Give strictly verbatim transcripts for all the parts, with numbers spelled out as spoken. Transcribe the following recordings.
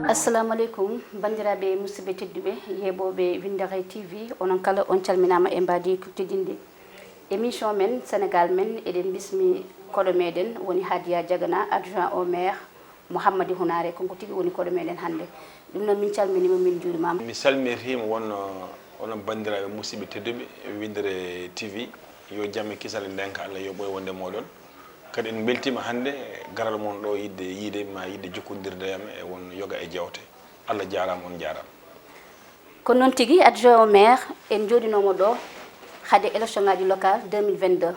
Assalamu aleykum, banndiraaɓe musidɓe tedduɓe, yeeɓooɓe Winndere T V, onon kala on calminaama e mbaadi kuttidinndi. Émission men, Sénégal men, eɗen bismi koɗo meɗen, woni Hadiya Diagana, adjoint au maire mo Hammadi Hunaare, kanko tigi woni koɗo meɗen hannde. Ɗum noon, min calminiima, min njuurimaama. Mi salmitiima won, onon banndiraaɓe musidɓe tedduɓe Winndere T V, yo jam e kisal e ndeenka Allah yo ɓooy wonde e mooɗon. Kadi en mbeltiima hannde garal mon ɗo yiɗde yiide ma, yiɗde jokkondirde e am e won yoga e jeewte. Allah jaaraama, on jaaraama. Ko noon tigi, adjoint au maire, en njooɗinooma ɗo hade élection ngaji locale deux mille vingt-deux.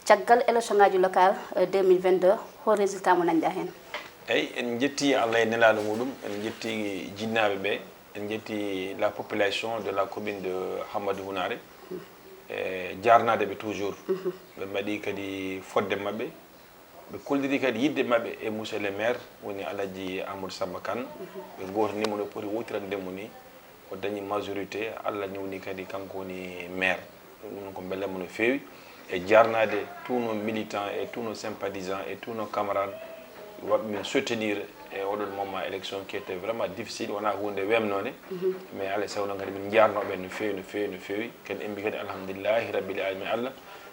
Caggal élection ngaji locale, euh, deux mille vingt-deux, hol résultat mo ndañɗa heen? Eyi, en njetti Allah e nelaaɗo muɗum, en njetti jinnaaɓe ɓe, en njetti la population de la commune de Hammadi Hunaare, e jaarnaade ɓe toujours. Ɓe mbaɗi kadi fodde maɓɓe, ɓe kolliri kadi yiɗde maɓɓe e monsieur le maire, woni Alhaji Amadou Samba Kane. Ɓe ngootanii mo no poti wowtirande mo ni, o dañi majorité, Allah newni kadi kanko woni maire. Ɗum noon ko mbellatma no feewi, e jaarnaade tous nos militants et tous nos sympathisants et tous nos camarades waɗɓe min soutenir e oɗon moment élection qui était vraiment difficile, wonaa huunde weemnoonde, mais alaa e sago noon kadi min njaarnoo ɓe no feewi, no feewi, no feewi. Kadi en mbi kadi alhamdulillahi rabbil alamin Allah,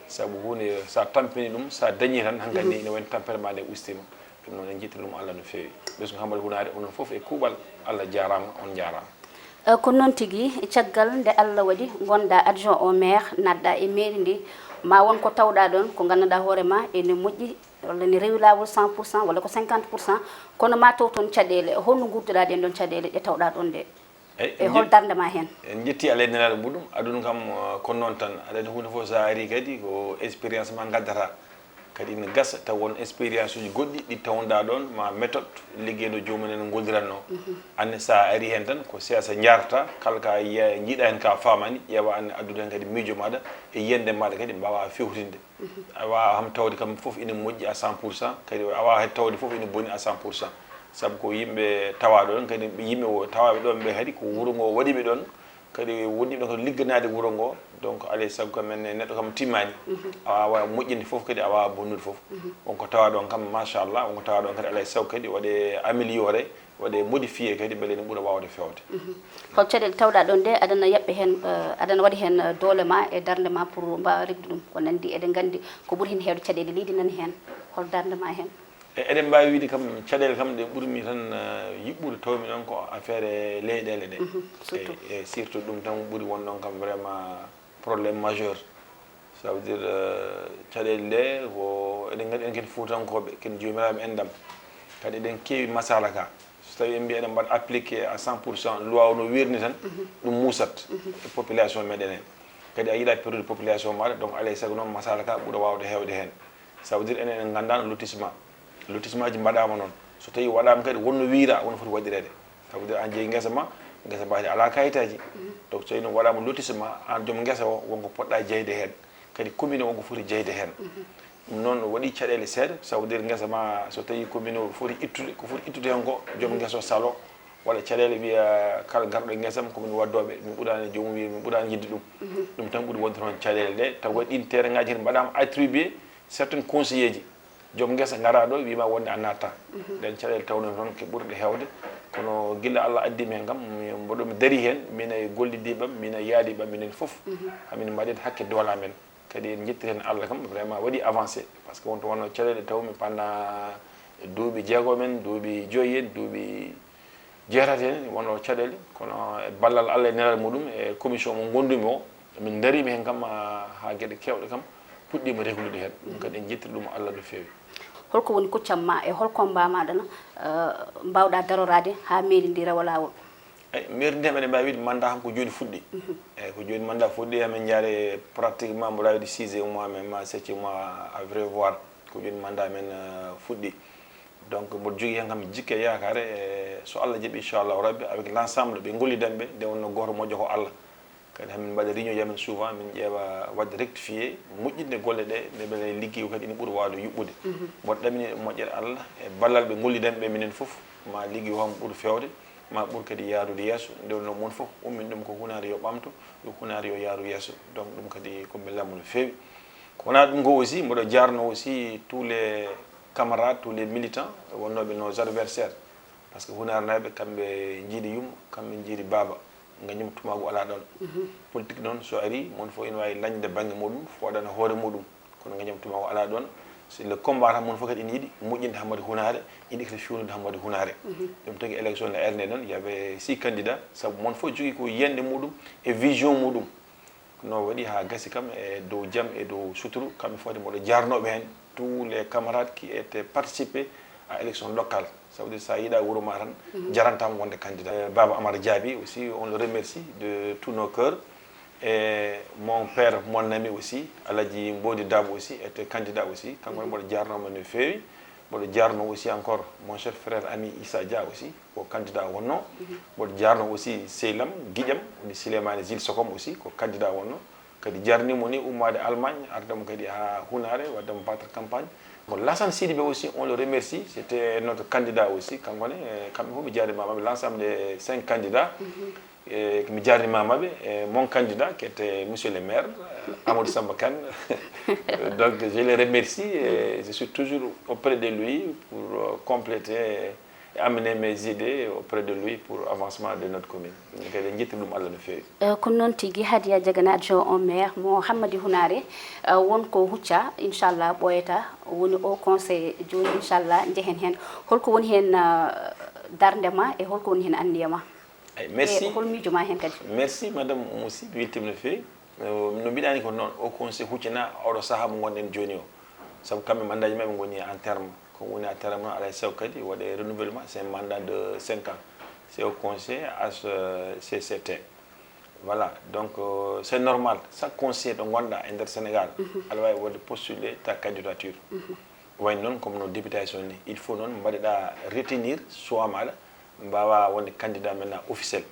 sabu huunde sa tampini ɗum, sa dañi tan, hankadi ina woni tampere ma nde ustima. Ɗum noon en njetti ɗum Allah no feewi. Ɓesngu Hammadi Hunaare, onon fof e kuuɓal, Allah jaaraama, on njaaraama. Eh, ko noon tigi, caggal nde Allah waɗi ngonɗa adjoint au maire, naatɗa e mairie ndi, ma won ko tawɗa ɗon, ko ngannduɗa hoore ma ene moƴƴi, walla ne rewi laawol cent pour cent, walla ko cinquante pour cent, kono ma taw toon caɗeele. Holno nguurduɗa ɗen ɗon caɗeele ɗe tawɗa ɗon ɗe? Eyi, e hol darnde ma heen? En njetti Allah e nelaaɗo muɗum. Aduna kam, eh, ko noon tan. Aɗa anndi huunde fof so a arii kadi ko expérience ma ngaddata. Kadi ina gasa taw won expérience uji goɗɗi ɗi tawnoɗa ɗon, ma méthode liggey no joomum en ngolliranno. Anne so a arii heen tan ko siyasa njaarata, kala ka yiya, njiiɗa heen ka faamani, ƴeewa anne addude heen kadi miijo maɗa e yiyannde maɗa kadi mbaawa fewtinde. A waawaa kam tawde kam fof ina moƴƴi à cent pour cent, kadi a waawaa kadi tawde fof ina boni à cent pour cent. Sabu ko yimɓe tawaaɗo ɗon, kadi yimɓe wo-, tawaaɓe ɗon ɓe kadi ko wuro ngo waɗi ɓe ɗon, kadi wondiiɓe ɗon kadi ligganaade wuro ngo. Donc, alaa e sago kam en neɗɗo kam timmaani. A waawaa moƴƴinde fof, kadi a waawaa bonnude fof. Won ko tawaa ɗon kam, machallah, won ko tawaa ɗon kadi, alaa e sago kadi waɗee amélioré, waɗee modifié kadi, mbele ene ɓura waawde feewde. Hol caɗeele tawɗa ɗon ɗe aɗana yaɓɓe heen, eh, aɗana waɗi heen, eh, doole ma e darnde ma pour mbaawa reglude ɗum? Ko nanndi, eɗen nganndi ko ɓuri heen heewde caɗeele leydi nani heen. Hol darnde ma heen? E, eɗen mbaawi wiyde kam, caɗeele kam ɗe ɓurmi tan, eh, yiɗɓude tawmi ɗon ko affaire e leyɗeele ɗe. Mhm, surtout. E, e surtout ɗum tan ɓuri won ɗon kam vraiment problème majeur. Ça veut dire, eh, caɗeele ɗe ko eɗen nganndi en ken Fuutankooɓe, ken joomiraaɓe enɗam. Kadi eɗen keewi masala ka. So tawii en mbiyi eɗen mbaɗa appliqué à cent pour cent loi o no wiirni tan, ɗum muusat e population meɗen en. Kadi a yiɗa perdude population maɗa, donc alaa e sago noon masala ka ɓura waawde heewde heen. Ça veut dire enen en nganndaano lotissement. Lotissement ji mbaɗaama noon. So tawii waɗaama kadi wonno wiira, wonno foti waɗireede. Ça veut dire an jeyi ngesa ma, ngesa mbaadi alaa kayitaaji. Donc so tawii noon waɗaama lotissement, an joom ngesa o, won ko poɗɗa jeyde heen. Kadi commune o, won ko foti jeyde heen. Ɗum noon waɗi caɗeele seeɗa, ça veut dire ngesa ma, so tawii commune o foti ittude, ko foti ittude heen ko, joom ngesa o salo, waɗa caɗeele wiya kala garɗo e ngesa am ko min waddooɓe, min ɓuraani, joomum wiya min ɓuraani yiɗde ɗum. Ɗum tan ɓuri wonde toon caɗeele ɗe, taw waɗi ɗiin terrain ngaji heen mbaɗaama attribué certains conseillers ji. Joom ngesa ngara ɗo wiima wonde a natta. Ɗen caɗeele tawno toon ke ɓurɗe heewde. Kono gila Allah addi mi heen kam, mi, mboɗo mi dari heen, min e gollidiiɓe am, min e yaadiiɓe am, minen fof. Hamin mbaɗen hakke doole amen. Kadi en njetti heen Allah kam, vraiment waɗi avancé. Parce que wonto wonno caɗeele taw mi pendant duuɓi jeego men, duuɓi joyi en, duuɓi jeetati en, wonno caɗeele. Kono e ballal Allah e nelal muɗum e commission mo ngondumi o, min ndariima heen kam, ah, haa geɗe keewɗe kam puɗɗiima reglude heen. Ɗum kadi en njettiri ɗum Allah no feewi. Holko woni kuccam ma e hol combat ma ɗana, eh, mbawɗa daroraade haa mairie ndi rewa laawol? Eyi, mairie ndi kam eɗen mbaawi wiide mandat kam ko jooni fuɗɗi. Eyi, ko jooni mandat fuɗɗi, amin njaare pratiquement mboɗo waawi wiide sixième mois, mais ma septième mois à vrai voir. Ko jooni mandat men, eh, fuɗɗi. Donc mboɗo jogii heen kam jikke e yaakaare, eh, so Allah jaɓi inchallahu rabbi, avec l'ensemble ɓe ngollidanɓe, nde wonno gooto moƴƴo ko Allah. Kadi hamin mbaɗa réunion ji amen souvent, min ƴeewa waɗde rectifié, moƴƴinde golle ɗe, nde mbele liggeey o kadi ina ɓuri waawde yuɓɓude. Mboɗo ɗamini e moƴƴere Allah, e ballal ɓe ngollidanɓe ɓe minen fof, ma liggeey o kam ɓur feewde, ma ɓur kadi yaarude yeeso. Nde wonno mon fof, ummin ɗum ko hunaare yo ɓamto, yo hunaare yo yaaru yeeso. Donc ɗum kadi ko mbellamma no feewi. Ko wonaa ɗum ko aussi, mboɗo jaarno aussi tous les camarades, tous les militants, wonnooɓe nos adversaires. Parce que Hunaare naaɓe, kamɓe njiidi yumma, kamɓe njiidi baaba. Ngañum tumaagu alaa ɗoon. Politique noon, so ari, mon fof ina waawi lañde bannge muɗum, fooɗana hoore muɗum. Kono ngañum tumaagu alaa ɗoon. Si le combat tan, mon fof kadi ina yiɗi moƴƴinde Hammadi Hunaare, ina yiɗi kadi feewnude Hammadi Hunaare. Ɗum tagi élection ne ernde noon, il y avait six candidats, sabu mon fof jogii ko yiyannde muɗum e vision muɗum. No waɗi haa gasi kam e dow jam e dow suturu, kamɓe fof de mboɗo jaarnooɓe heen, tous les camarades qui étaient participés à élection locale. Ça veut dire, so a yiɗaa wuro ma tan, jarantaama wonde candidat. Euh, Baba Amar Diaby aussi, on le remercie de tous nos cœurs. Et mon père, mon ami aussi, Aladji Mbodi Dabo aussi, était candidat aussi. Kanko ne mboɗo jaarnoo mo no feewi. Mboɗo jaarnoo aussi encore mon cher frère ami Issa Dia aussi, ko candidat wonnoo. Mboɗo jaarnoo aussi sehil am, giƴam, woni Souleymane Jules Sokom aussi, ko candidat wonnoo. Kadi jarnii mo ni ummaade Allemagne, arde mo kadi haa Hunaare, wadde mo battre campagne. Ko Lassane Sidibé aussi, on le remercie, c'était notre candidat aussi, kanko ne, eh, kamɓe fof mi jaarniima ɓe, l'ensemble des cinq candidats. E mi jaarniima ɓe, e mon candidat, qui était monsieur le maire, euh, Amadou Samba Kane. Donc, je le remercie et je suis toujours auprès de lui pour, euh, compléter et amener mes idées auprès de lui pour avancement de notre commune. Min kadi en njetti ɗum Allah no feewi. Eh, ko noon tigi, Hadiya Jagana, adjoint au maire mo Hammadi Hunaare, eh, won ko hucca, inchallah, ɓooyata, woni o conseil jooni, inchallah, njehen heen. Holko woni heen, eh, darnde ma e holko woni heen anniya ma? Ay, merci. E hol miijo ma heen kadi? Merci, Madame Moussi, weltiima no feewi. Eh, no mbiɗani ko noon, o conseil huccina oɗo sahaa mo ngonɗen jooni o. Sabu kamɓe mandaaji maɓɓe ngoni en terme. Ko woni en terme noon, alaa e sago kadi waɗe renouvellement, c'est un mandat de cinq ans. C'est au conseil H C C T. Voilà, donc, euh, c'est normal. Chaque conseil ɗo ngonɗa e nder Sénégal, aɗa waawi waɗde postuler ta candidature. Wayno noon, comme no députation ni, il faut noon mbaɗeɗa retenir choix maɗa, mbawa wonde candidat maintenant officiel.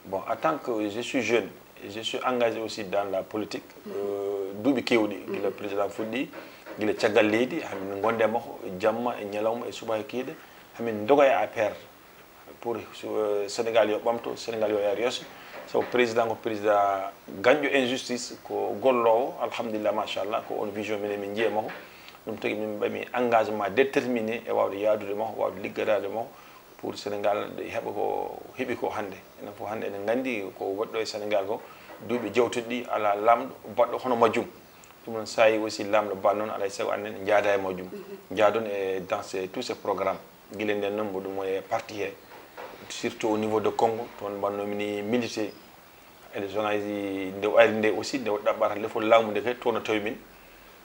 Bon, en tant que je suis jeune, et je suis engagé aussi dans la politique, euh, duuɓi kewɗi, gila président fuɗɗi, gila caggal leydi, hamin gonde e makko, jamma e ñalawma e subaka kiiɗe, hamin doga e A P R pour, euh, Sénégal yo ɓamto, Sénégal yo yar yeeso. Sabu président ko président gañɗo injustice, ko golloowo, alhamdulillah, machallah, ko on vision minen min njiya makko. Ɗum tagi min mbaɗmi engagement déterminé e wawde yaadude makko, wawde liggorade makko pour Sénégal heɓa ko heɓi ko hannde. Enen fof hannde eɗen nganndi ko waɗɗo e Sénégal ko duuɓi jawtuɗi ɗi alaa laamɗo baɗɗo hono majjum. Ɗum noon, so a yii aussi laamɗo baɗɗo noon, alaa e sago annen njaada e majjum. Njaadon e dans ces, tous ces programmes. Gila nden noon, mboɗo mo e parti he, surtout au niveau de Congo, toon mbannomi ni milité. E nde sonaaji nde o ari nde aussi, nde o ɗaɓɓata lefol laamu nde kadi, toon o tawi min.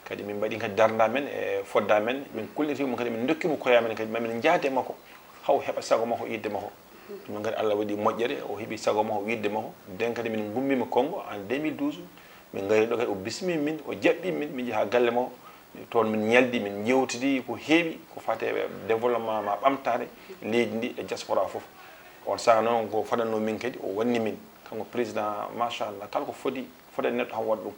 Kadi min mbaɗi kadi darnda men e fodda men, min kulliti mo kadi, min dokki mo koye amen kadi, ma min njaade e makko, haw heɓa sago makko, yiɗde makko. Ɗum noon kadi Allah waɗi moƴƴere, o heɓi sago makko, yiɗde makko. Nden kadi min ngummima Congo en deux mille douze, min ngari ɗo kadi, o bismi min, o jaɓɓi min, min njehi haa galle makko. Toon min ñaldi, min njeewtidi ko heewi, ko fate e développement ma ɓamtaare leydi ndi e diaspora fof. On saha noon ko fadanno min kadi, o wanni min. Kanko président, machallah, kala ko foti, foti e neɗɗo han waɗa ɗum.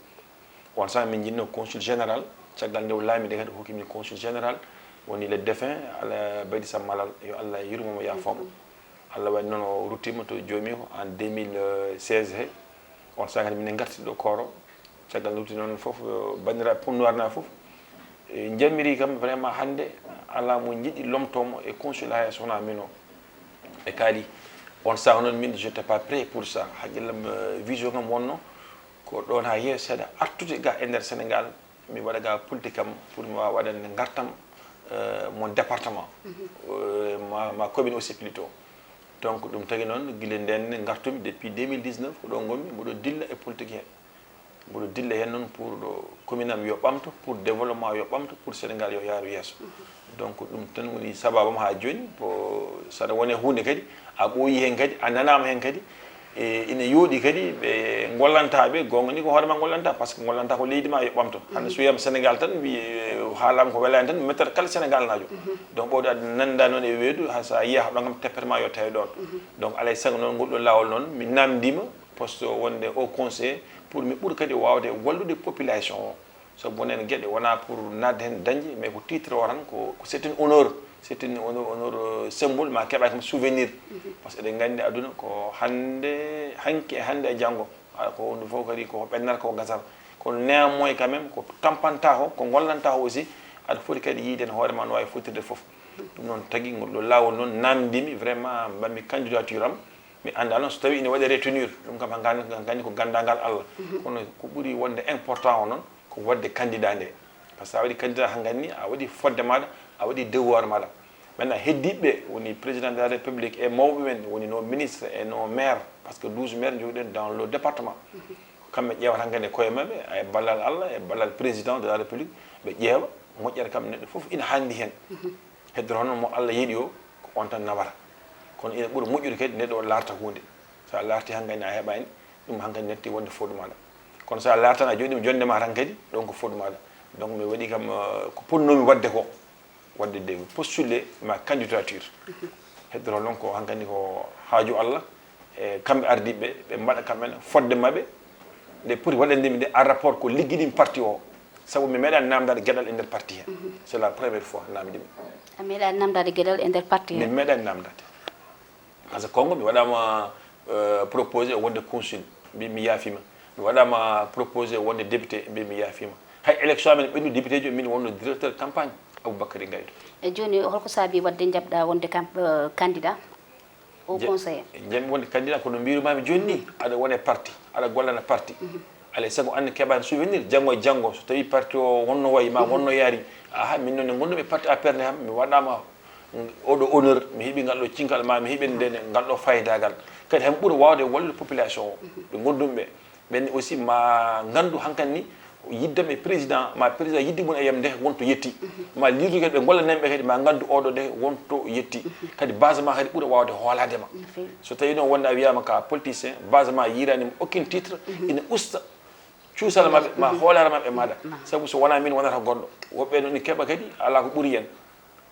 On saha min njinnoo consul général, caggal nde o laami nde kadi o hokki min consul général, woni le défunt Ala Baydi Sam Malal, yo Allah yurmo mo, yaafoo mo. Allah waɗi noon o ruttiima to joomi ko en deux mille seize he. On saha kadi minen ngarti ɗo Kooro. Caggal nde rutti noon fof, eh, banndiraaɓe Pool Noir na fof, eh, njamiri kam vraiment hannde alaa mo njiɗi lomtoo mo e consulat he so wonaa min o. Ɓe kaali. On saha noon min, j'étais pas prêt pour ça. Hakkillam, eh, vision kam wonno ko ɗoon haa yeeso seeɗa artude ga e nder Sénégal, mi waɗa ga politique am pour mi waawa waɗande ngartam, eh, mon département, eh, ma, ma commune aussi plutôt. Donc, ɗum tagi noon, gila nden ngartumi depuis deux mille dix-neuf, ko ɗo ngonmi, mboɗo dilla e politique he. Mboɗo dilla heen noon pour ɗo commune am yo ɓamto, pour développement yo ɓamto, pour Sénégal yo yaaru yeeso. Donc, ɗum tan woni sababam haa jooni. Ko saɗa wone huunde kadi, a ɓooyi heen kadi, a nanaama heen kadi. E, ina yooɗi kadi ɓe ngollanta ɓe, goonga ni ko hoore ma ngollanta, par ce que ngollanta ko leydi ma yo ɓamto. Hannde so wiyama Sénégal tan, mbi, e, haalama ko welaani tan, mi mettata kala Sénégal naajo. Donc, ɓawde adde nannda noon e weedu, haa so a yiya ɗon kam teppere ma yo tawe ɗoon. Donc, alay sago noon, ngol ɗo laawol noon, mi namndima poste o wonde o conseiller pour mi ɓura kadi waawde wallude population o. Sabu woneen geɗe wonaa pour naatde heen dañde, mais ko titre o tan, ko, ko c'est une honneur, c'est une honneur, honneur, euh, symbole, ma keɓa kam souvenir. Par ce que eɗen nganndi aduna ko hannde, hanki e hannde e janngo. Ala ko wonde fof kadi ko ɓennata, ko gasata. Kono néanmoins quand même, ko tampanta ko, ko ngollanta ko aussi, Aɗa foti kadi yiide no hoore ma no waawi fottirde fof. Ɗum noon tagi ngol ɗo laawol noon naamndimi vraiment mbaɗmi candidature am. Mi anndaa noon so tawii ina waɗa retenir. Ɗum kam hankandi, hankandi ko ganndangal Allah. Kono ko ɓuri wonde important o noon ko waɗde candidat nde. Par ce que a waɗi candidat hankandi ni, a waɗi fodde maɗa, a waɗi devoir maɗa. Maintenant, heddiiɓe woni président de la République e mawɓe men woni no ministre e no maire, par ce que douze maire njogiɗen dans le département. Kamɓe ƴeewata hankandi e koye maɓɓe, e ballal Allah, e ballal président de la République, ɓe ƴeewa moƴƴere kam neɗɗo fof ina handi heen. Heddoro noon mo Allah yiɗi o, ko on tan nawata. Kono ina ɓuri moƴƴude kadi neɗɗo o laarta huunde. So a laarti hankandi a heɓaani, ɗum hankandi netti wonde fodde maɗa. Kono so a laartan a jooɗiima jonde ma tan kadi, ɗon ko fodde maɗa. Donc mi waɗi kam, euh, ko potnoomi waɗde ko, waɗde de postuler ma candidature. Heddoro noon ko hankandi ko haaju Allah, e kamɓe ardiiɓe, ɓe mbaɗa kamɓe fodde maɓɓe, nde poti waɗande mi nde en rapport ko ligginimi parti o. Sabu mi meeɗaani naamndaade geɗal e nder parti he. C'est la première fois naamndimi. A meeɗaani naamndaade geɗal e nder parti he? Min meeɗaani naamndaade. Par ce que konngo mi waɗaama, euh, proposé wonde consul, mbi mi yaafiima. Mi waɗaama proposé wonde député, mbi mi yaafiima. Hay élection amen ɓennuɗo député jo, min wonno directeur campagne Aboubacry Gaydou. E jooni, holko saabi waɗde jaɓɗa wonde cam-, euh, candidat au Je-, conseil? Jaɓmi wonde candidat, kono mbirumami jooni ni, aɗa wona e parti, aɗa gollana parti. Alay sago an keɓani souvenir, janngo e janngo, so tawi parti o wonno wayi, ma wonno yaari. Aha, min noon nde ngonɗumi e parti A P R nde kam, mi waɗama oɗo honneur, mi heɓi ngal ɗo cingal, ma mi heɓi nde, nde, ngal ɗo faydagal. Kadi han ɓuura wawde wallude population o, ɓe gondumi ɓe. Ɓen aussi ma ngandu hankadi ni, yiddam e président, ma président yidde mum e yam nde wonto yetti. Ma liirude kadi ɓe gollananɓe kadi, ma ngandu oɗo nde wonto yetti. Kadi base ma kadi ɓuura wawde hoolade ma. So tawi noon wonde a wiyama ka politicien, base ma yiranima aucun titre, ina usta cuusal maɓɓe, ma hoolare maɓɓe maɗa. Sabu so wona min wonata goɗɗo. Woɓɓe noon ina keɓa kadi, ala ko ɓuuri hen.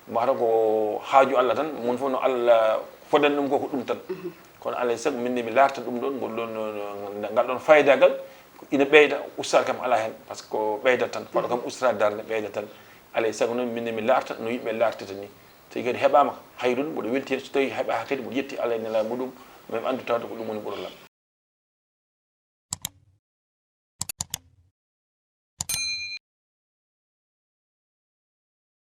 Mata ko haaju Allah tan, mum fof no Allah fodani ɗum ko, ko ɗum tan. Kono alay sago min ne mi laarta ɗum ɗon, ngol ɗon, no, no, ngal ɗon faydagal, ina ɓeyda, ustat kam ala hen, par ce que ko ɓeydat tan, fawɗo kam ustat darnde, ɓeydat tan. Alay sago noon min ne mi laarta no yimɓe laartirta ni. So tawi kadi heɓama hayrun, mboɗo welti hen, so tawi heɓaka kadi mboɗo yetti Allah e Nelaaɗo muɗum, min andu tawde ko ɗum woni ɓuralal.